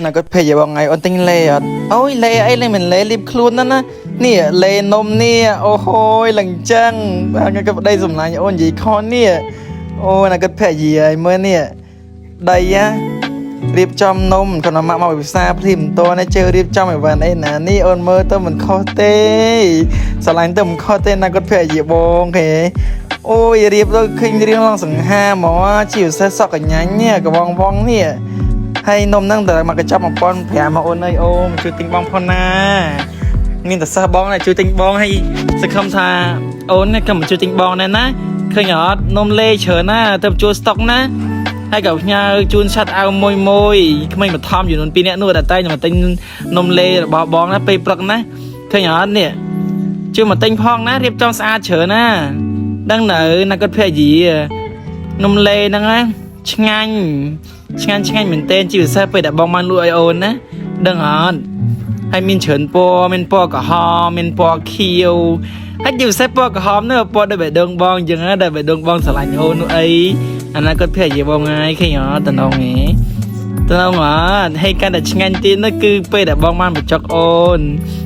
ណាគាត់ភេកបងថ្ងៃអូនទិញលេអត់អូយលេអីលេមិនលេលៀបខ្លួនណាណានេះលេនំនេះអូហូយលឹងចឹងបាទគាត់ប្តីសំឡាញ់អូននិយាយខននេះអូណាគាត់ភរិយាឲ្យមើលនេះដីណារៀបចំនំគាត់មកមកពិសាភ្លាមមិនតនេះជើរៀបចំឲ្យបានអីណានេះអូនមើលទៅមិនខុសទេស្រឡាញ់ទៅមិនខុសទេណាគាត់ភរិយាបងគេអូយរៀបទៅឃើញរៀងឡើងសង្ហាហ្មងជាពិសេសសក់កញ្ញាញ់នេះកវងវងនេះ ហើយនំហ្នឹងតែមកកញ្ចប់1500មកអូនអើយអូមកជួយទិញបងផងណាមានតែសិស្សបងណាជួយទិញបងហើយសង្ឃឹមថាអូននេះក៏មកជួយទិញបងដែរណាឃើញអត់នំលេច្រើនណាទៅជួលស្តុកណាហើយក៏ផ្ញើជូនឆាត់អៅមួយមួយក្មេងបឋមចំនួន2នាក់នោះដែលតែងមកទិញនំលេរបស់បងណាពេលព្រឹកណាឃើញអត់នេះជួយមកទិញផងណារៀបចំស្អាតច្រើនណាដឹងនៅណាគាត់ភរិយានំលេហ្នឹងណាឆ្ងាញ់ ឆ្ងាញ់ឆ្ងាញ់មែនទែនជាពិសេសពេលដែលបងបានលក់ឲ្យអូនណាដឹងអត់ហើយមានច្រើនពណ៌មានពណ៌ក្រហមមានពណ៌ខៀវហើយជាពិសេសពណ៌ក្រហមនោះពណ៌ដូចបេះដូងបងអញ្ចឹងណាដែលបេះដូងបងស្រឡាញ់អូននោះអីអាណាគាត់ភរិយាបងហើយឃើញអត់តំណងហ៎តំណងអត់ហើយកាន់តែឆ្ងាញ់ទៀតនោះគឺពេលដែលបងបានបញ្ចុកអូន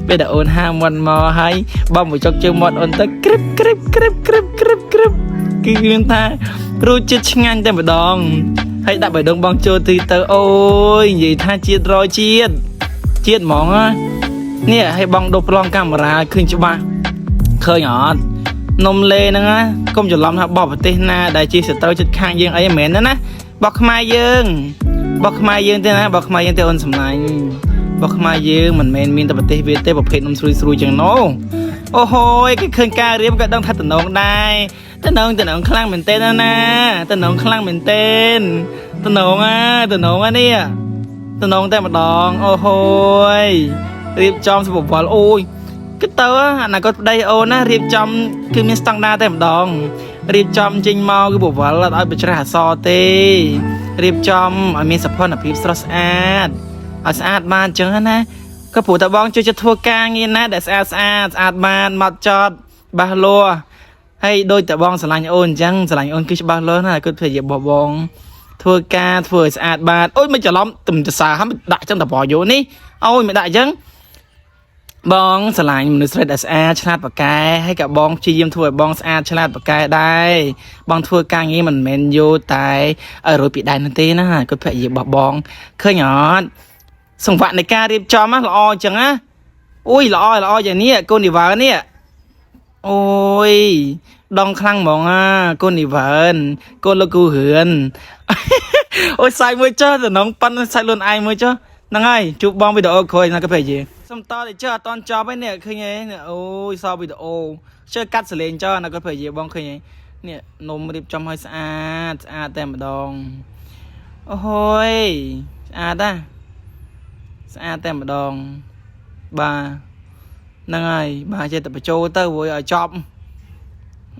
ពេលដែលអូនហាមាត់មកហើយបងបញ្ចុកជើងមាត់អូនទៅក្រឹបក្រឹបក្រឹបក្រឹបក្រឹបក្រឹបគឺមានថារសជាតិឆ្ងាញ់តែម្ដង ហើយដាក់បេះដូងបងចូលទីទៅអូយនិយាយថាជាតិរយជាតិជាតិហ្មងណានេះឲ្យបងដូរប្លង់កាមេរ៉ាឃើញច្បាស់ឃើញអត់នំលេហ្នឹងណាកុំច្រឡំថាបោះប្រទេសណាដែលជាសត្រូវចិត្តខាងយើងអីមិនមែនទេណាបោះខ្មែរយើងបោះខ្មែរយើងទេណាបោះខ្មែរយើងទេអូនសំឡាញ់បោះខ្មែរយើងមិនមែនមានតែប្រទេសវាទេប្រភេទនំស្រួយស្រួយចឹងណូអូហូយគេឃើញការរៀបក៏ដឹងថាតំណងដែរតំណងតំណងខ្លាំងមែនទេណាណាតំណងខ្លាំងមែនទេតំណងអាតំណងអានេះតំណងតែម្ដងអូហូយរៀបចំសពវល់អូយគិតទៅអាណាគាត់ប្តីអូនណារៀបចំគឺមានស្តង់ដារតែម្ដងរៀបចំចេញមកគឺបវល់អត់ឲ្យបច្ច្រាស់អសរទេរៀបចំឲ្យមានសោភ័ណភាពស្រស់ស្អាតឲ្យស្អាតបានអញ្ចឹងណាក៏ព្រោះតែបងជួយចិត្តធ្វើការងារណាដែលស្អាតស្អាតស្អាតបានមកចត់បាសលាស់ហើយដូចតែបងស្រឡាញ់អូនអញ្ចឹងស្រឡាញ់អូនគឺច្បាស់លាស់ណាស់គាត់ធ្វើជាបបងធ្វើការធ្វើឲ្យស្អាតបានអូយមិនច្រឡំទំតសាហើយដាក់ចឹងតបយោនេះអូយមិនដាក់អញ្ចឹងបងស្រឡាញ់មនុស្សស្រីដែលស្អាតឆ្លាតប្រកែហើយក៏បងព្យាយាមធ្វើឲ្យបងស្អាតឆ្លាតប្រកែដែរបងធ្វើការងារមិនមែនយោតែឲ្យរួចពីដែរនោះទេណាគាត់ភរិយារបស់បងឃើញអត់សង្វាក់នៃការរៀបចំណាល្អអញ្ចឹងណាអូយល្អល្អយ៉ាងនេះកូននីវ៉ានេះអូយដងខ្លាំងហ្មងអាកូននីវ៉ានកូនលោកគូរឿន អូយសាយមួយចុះតំណងប៉ិនសាយខ្លួនឯងមួយចុះហ្នឹងហើយជួបបងវីដេអូក្រោយណាកាហ្វេយេសុំតទៅចុះអត់តន់ចប់ឯនេះឃើញទេនេះអូយសល់វីដេអូជើកាត់សលេងចុះណាកាហ្វេយេបងឃើញទេនេះនំរៀបចំឲ្យស្អាតស្អាតតែម្ដងអូហូយស្អាតណាស្អាតតែម្ដងបាទហ្នឹងហើយបាទចេះតែបញ្ចូលទៅព្រោះឲ្យចប់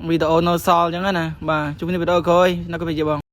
វីដេអូនៅសល់អញ្ចឹងណាបាទជួបគ្នាវីដេអូក្រោយណាកាហ្វេយេបង។